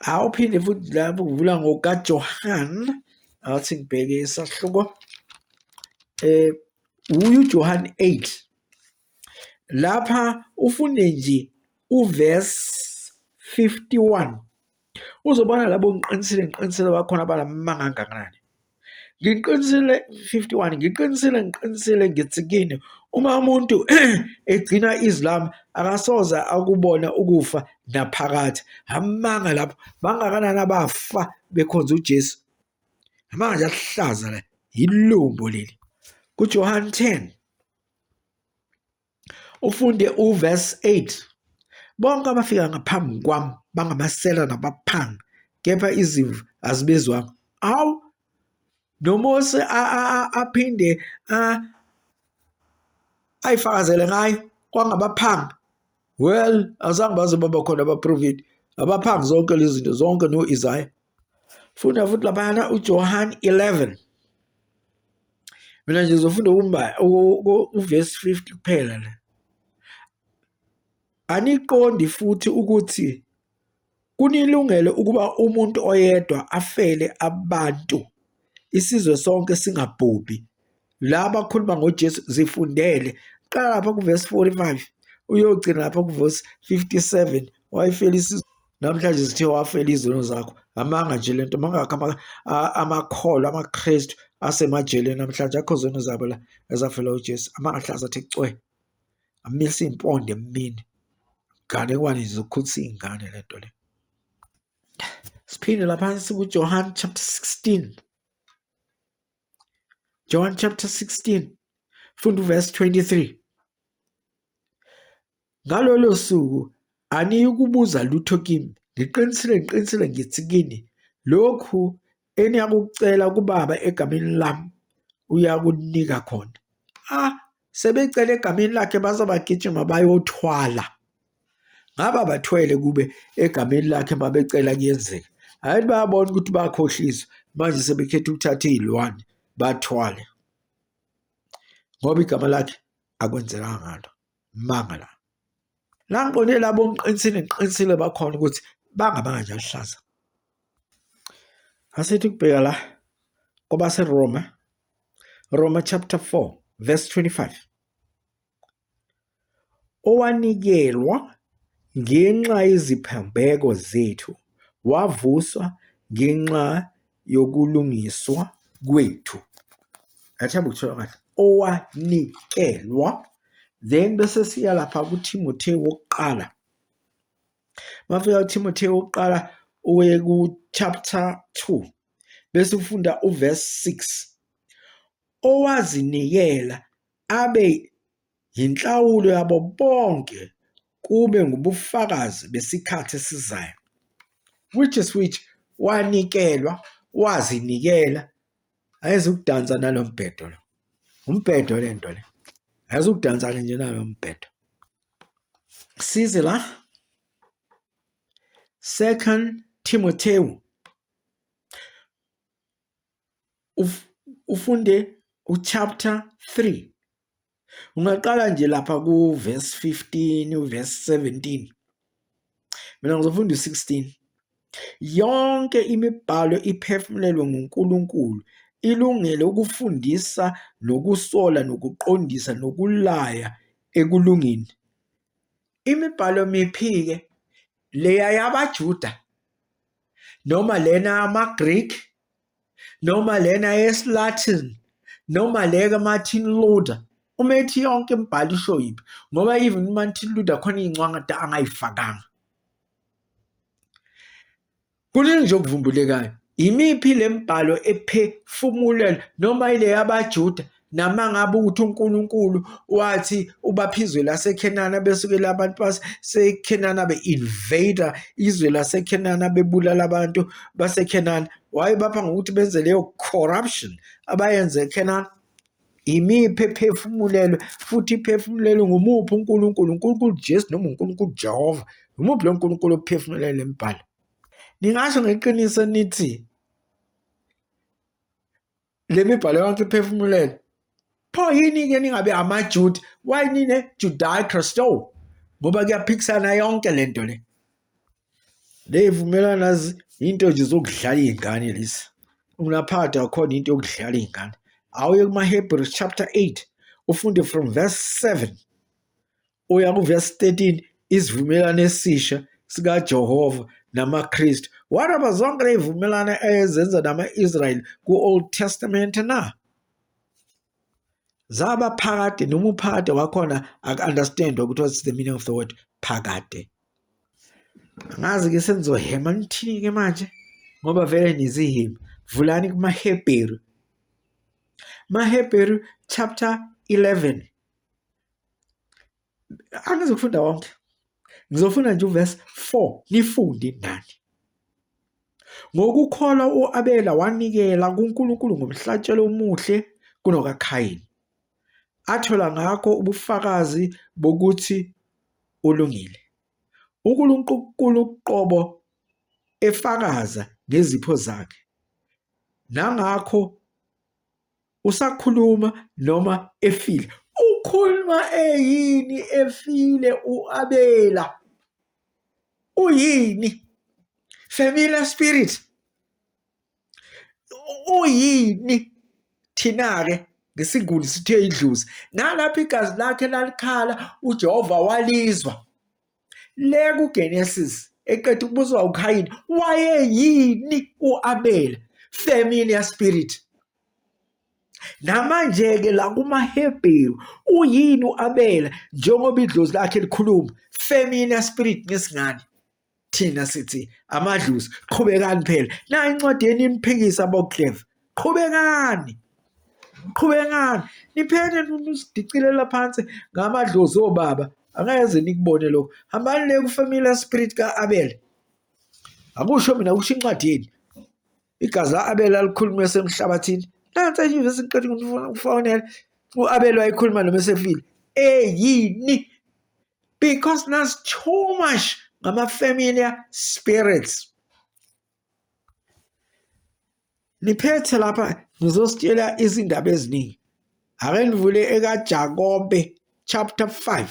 Awuphinde futhi lapho kuvula ngokaJohn, athi ngibheke isahluko uye uJohn 8. Lapha ufunde nje uverse 51. Uzobona labo ngiqinisile ngiqinisile bakhona balamanga kangakanani. Ngiqinisile 51 ngiqinisile ngiqinisile ngithi kini uma umuntu egcina izwi lami akasoze akubona ukufa naphakade. Amanga lapho bangakanani abafa bekhonza uJesu. Amanga nje ahlaza la yilumbo leli. KuJohn 10 ufunde uverse 8 bonke abafika ngaphambi kwami bangamasela nabaphangi kepha izimvu azibezwanga. Awu noMose aphinde ayifakazele ngayo kwangabaphangi. Well, azange baze baba khona abaprofeti abaphangi zonke lezi zinto zonke no-Isaya. Funda futhi laphayana uJohn 11. Mina nje ngizofunda umba uvesi 50 kuphela la. Aniqondi futhi ukuthi kunilungele ukuba umuntu oyedwa afele abantu, isizwe sonke singabhubhi. La bakhuluma ngoJesu zifundele. Qala lapha kuvesi 45 uyogcina lapha kuvesi 57 wayefela isizwe. Namhlanje sithe wafela izono zakho. Amanga nje lento mangakho amakholwa amaKristu asemajele namhlanje akho zono zabo la ezafela uJesu. Amanga ahlaza athe cwe. Amisa impondo emini. Ngane kwani zokukhulisa iy'ngane lento le. Siphinde lapha kuJohn chapter 16. John chapter 16 funda uverse 23. Ngalolo suku aniyikubuza lutho kimi, ngiqinisile ngiqinisile ngithi kini, lokhu eniyakucela kuBaba egameni lami uyakunika khona. Ah, sebecela egameni lakhe base bagijima bayothwala. Ngaba bathwele kube egameni lakhe babecela kuyenzeka. Hhayi bayabona ukuthi bakhohliswa manje sebekhetha ukuthatha iy'lwane bathwale ngoba igama lakhe akwenzekanga ngalo. Manga la. La ngiqonde labo ngiqinisile ngiqinisile bakhona ukuthi bangabanga nje aluhlaza. Asithi kubheka la kwabaseRoma, Roma chapter 4 verse 25. Owanikelwa ngenxa yeziphambeko zethu, wavuswa ngenxa yokulungiswa kwethu. Ngathemba ukuthola kahle. Owanikelwa then bese siya lapha kuThimothewu wokuqala. Mafika uThimothewu wokuqala uye ku-chapter 2 bese ufunda uverse 6. Owazinikela abe yinhlawulo yabo bonke kube ngubufakazi besikhathi esizayo. Which is which wanikelwa wazinikela ayezukudansa nalo mbhedo lo. Umbhedo le nto le. Ayezukudansa nje nalo mbhedo. Size la. Second Timotheo ufunde uchapter 3. Ungaqala nje lapha ku verse 15 uverse 17. Mina ngizofunda u16. Yonke imibhalo iphefumulelwe nguNkulunkulu, ilungele ukufundisa nokusola nokuqondisa nokulaya ekulungeni. Imibhalo miphi-ke? Leya yabaJuda noma lena yamaGreek noma lena yesiLatin noma le kaMartin Luther. Uma ethi yonke imibhalo isho yiphi? Ngoba even uMartin Luther khona iy'ncwadi angayifakanga. Kuningi nje okuvumbulekayo. Imiphi le mibhalo ephefumulelwe noma ile yabaJuda nama ngabe ukuthi uNkulunkulu wathi ubapha izwe laseKhenana besuke labantu baseKhenana be-invader izwe laseKhenana bebulala abantu baseKhenana wayebapha ngokuthi benze leyo corruption abayenze eKhenana. Imiphi ephefumulelwe futhi iphefumulelwe ngumuphi uNkulunkulu? UNkulunkulu Jesu noma uNkulunkulu Jehova? Ngumuphi lo Nkulunkulu ophefumulele le mibhalo? Ningasho ngeqiniso nithi le mibhalo yonke iphefumulelwe. Pho yini-ke ningabe amaJuda? Why nine Judaic Christo? Ngoba kuyaphikisana yonke le nto le. Ley'vumelwano into nje zokudlala iy'ngane lezi. Unaphakade akhona into yokudlala iy'ngane. Awuye kuma-Hebrews chapter 8 ufunde from verse 7 uya kuverse 13 isivumelwano esisha sikaJehova namaKristu. Waraba zonke ley'vumelwano ezenza nama-Israyeli ku-Old Testament na? Zaba phakade noma uphakade wakhona aku-understand ukuthi what's the meaning of the word phakade. Angazi ke senizohema nithini ke manje ngoba vele nizihima. Vulani kumaHebheru. MaHebheru chapter 11. Angizukufunda wonke. Ngizofunda nje uverse 4 nifunde nani. Ngokukholwa u-Abela wanikela kuNkulunkulu ngomhlatshelo omuhle kunokaKhayini. Athola ngakho ubufakazi bokuthi ulungile. UNkulunkulu uqobo efakaza ngezipho zakhe. Nangakho usakhuluma noma efile. Ukhuluma eyini efile u-Abela? Uyini? Familiar spirit. Uyini? Thina-ke ngesiNguni sithe idlozi. Nalapho igazi lakhe lalikhala uJehova walizwa. Le kuGenesis eqeda ukubuzwa uKhayini wayeyini u-Abela? Familiar spirit. Namanje-ke la kumaHebheru uyini u-Abela njengoba idlozi lakhe likhuluma? Familiar spirit ngesingane. Thina sithi amadlozi, qhubekani phela. Nayi incwadi yenu iniphikisa boCleve. Qhubekani. Qhubekani. Niphethe nisidicilela phansi ngamadlozi obaba. Angeke nikubone lokho. Hambani le ku-familiar spirit ka-Abel. Akusho mina kusho incwadi yenu. Igazi la-Abel alikhulunywa esemhlabathini. Nansi enye ivesi ngiqeda ukufonela. U-Abel wayekhuluma noma esefile. Eyini? Because that's too much ngama-familiar spirits. Niphethe lapha ngizositshela izindaba eziningi. Ake nivule ekaJakobe chapter 5.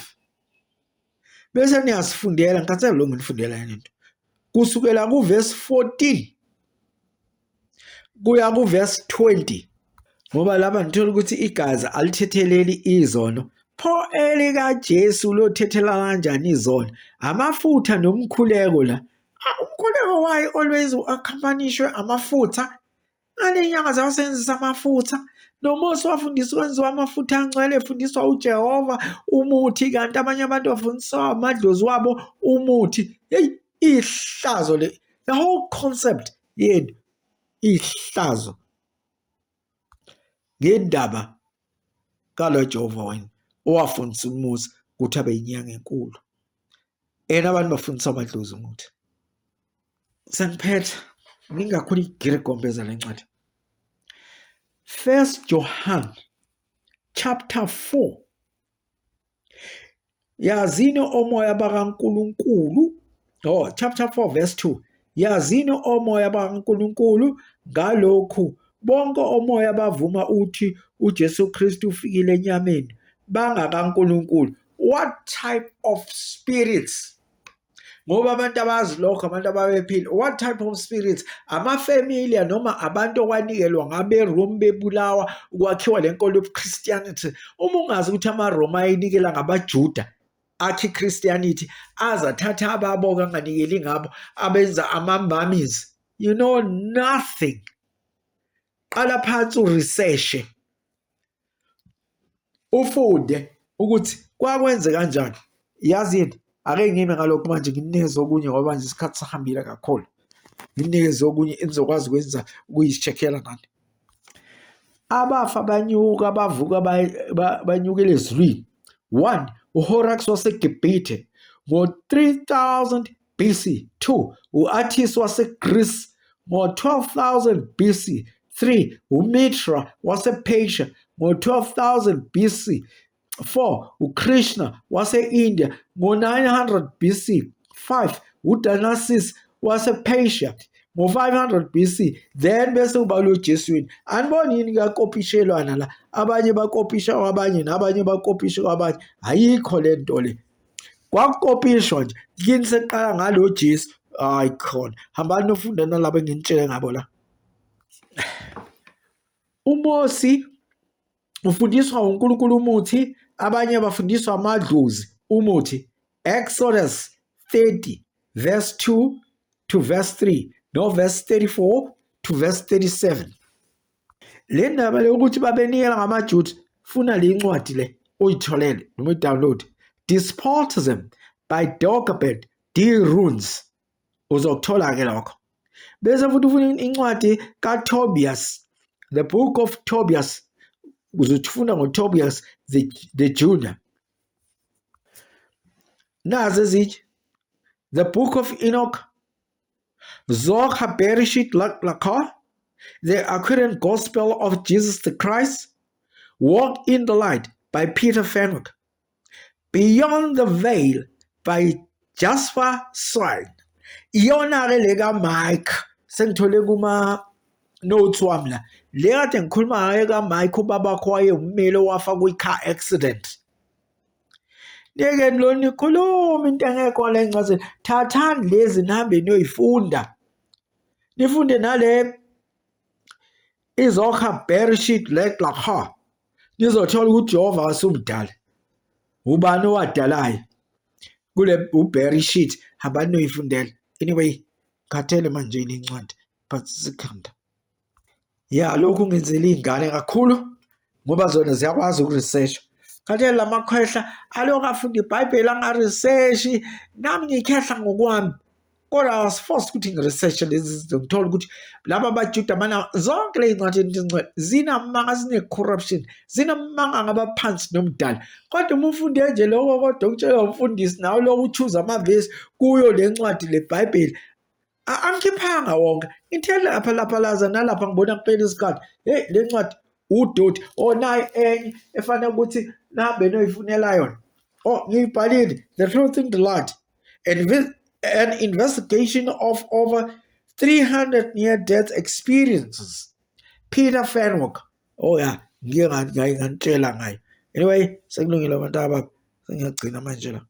Bese niyasifundela ngikhathele lo nginifundela yena into. Kusukela kuverse 14 kuya kuverse 20 ngoba lapha ngithola ukuthi igazi alithetheleli izono. Pho elikaJesu lothethela kanjani izono? Amafutha nomkhuleko la. Umkhuleko wayo always u-accompanyishwe amafutha. Ngale nyanga zawasebenzisa amafutha. NoMose wafundiswa ukwenziwa amafutha angcwele efundiswa uJehova umuthi kanti abanye abantu bafundiswa amadlozi wabo umuthi. Hey, ihlazo le. The whole concept yenu ihlazo. Ngendaba kalo Jehova wena owafundisa uMose ukuthi abe yinyanga enkulu. Yena abantu bafundisa amadlozi umuthi. Sengiphetha ngingakhona igirigombeza le ncwadi. First Johann chapter 4 Yazini omoya bakaNkulunkulu oh chapter 4 verse 2 Yazini omoya bakaNkulunkulu ngalokhu bonke omoya bavuma uthi uJesu Kristu ufikile enyameni bangakaNkulunkulu. What type of spirits? Ngoba abantu abazi lokho, abantu ababephila. What type of spirits? Ama-familiar noma abantu okwanikelwa ngabeRome bebulawa kwakhiwa le nkolo yobuChristianity. Uma ungazi ukuthi amaRoma ayinikela ngabaJuda akhe iChristianity, aze athathe ababo-ke anganikeli ngabo, abenza ama-mummies. You know nothing. Qala phansi uresearche. Ufunde ukuthi kwakwenze kanjani. Yazi yini? Ake ngime ngalokhu manje nginikeze okunye ngoba manje isikhathi sihambile kakhulu. Nginikeze okunye enizokwazi ukwenza ukuyishekhela nani. Abafa banyuka bavuka banyukela ezulwini. 1 uHorax waseGibhithe ngo-3000 BC. 2 u-Attis waseGreece ngo-12000 BC. 3 uMitra wasePersia ngo-12000 BC. 4 uKrishna wase-India ngo-900 BC. 5 uDanasis wasePersia ngo-500 BC. Then bese kuba lo Jesu yini. Aniboni yini kuyakopishelwana la, abanye bakopisha kwabanye nabanye bakopisha kwabanye. Ayikho le nto le. Kwakukopishwa nje kini sekuqala ngalo Jesu. Hayi khona, hambani nofunda nalabo enginitshele ngabo la. UMosi ufundiswa uNkulunkulu umuthi, abanye bafundiswa amadlozi umuthi. Exodus 30 verse 2 to verse 3 no verse 34 to verse 37. Le ndaba le ukuthi babenikela ngamaJuda, funa le ncwadi le uyitholele noma uyidownload. Despotism by Dagobert D. Runes. Uzokuthola ke lokho. Bese futhi ufuna incwadi kaTobias, The Book of Tobias, uzofunda ngoTobias the Junior. Nazi ezinye, The Book of Enoch, Zohar Bereshit Lakar, The Accurate Gospel of Jesus the Christ, Walk in the Light by Peter Fenwick, Beyond the Veil by Jasper Swine. Iyona-ke le kaMike sengithole kuma notes wami la. Le kade ngikhuluma ngayo kaMike, ubabakho wayewummeli owafa kwi-car accident. Niyeke lo nikhuluma into engekho le ncazelo. Thathani lezi nihambe niyoyifunda. Nifunde nale Izokha Bereshit Lek Lakha. Nizothola ukuthi uJehova wasumdala. Ubani owadalayo? Kule uBereshit hambani niyoyifundela. Anyway, khathele manje le ncwadi but sikhanda. Ya lokhu ngenzela iy'ngane kakhulu ngoba zona ziyakwazi ukuresearch. Khathele lamakhwehla alokhu afunda iBhayibheli angaresearchi, nami ngikhehla ngokwami. Kodwa I was forced ukuthi ngiresearch lezi zinto, ngithole ukuthi laba baJuda mana zonke lezi ncwadi ezincwadi zinamanga, zine-corruption, zinamanga ngabaphansi nomdala. Kodwa uma ufunde nje lokho kodwa ukutshelwa umfundisi nawe lokhu uchoose amavesi kuyo le ncwadi le Bhayibheli, angikhiphanga wonke, ngithe lapha lapha laza nalapha ngibona kuphela isikhathi. Hey, le ncwadi udoti onayo enye efanele ukuthi nihambe niyoyifunela yona. Oh, ngiyibhalile, The Truth in the Light, an investigation of over 300 near-death experiences, Peter Fenwick. Oh ya, ngike nganitshela ngayo. Anyway, sekulungile abantu ababa, sengiyagcina manje la.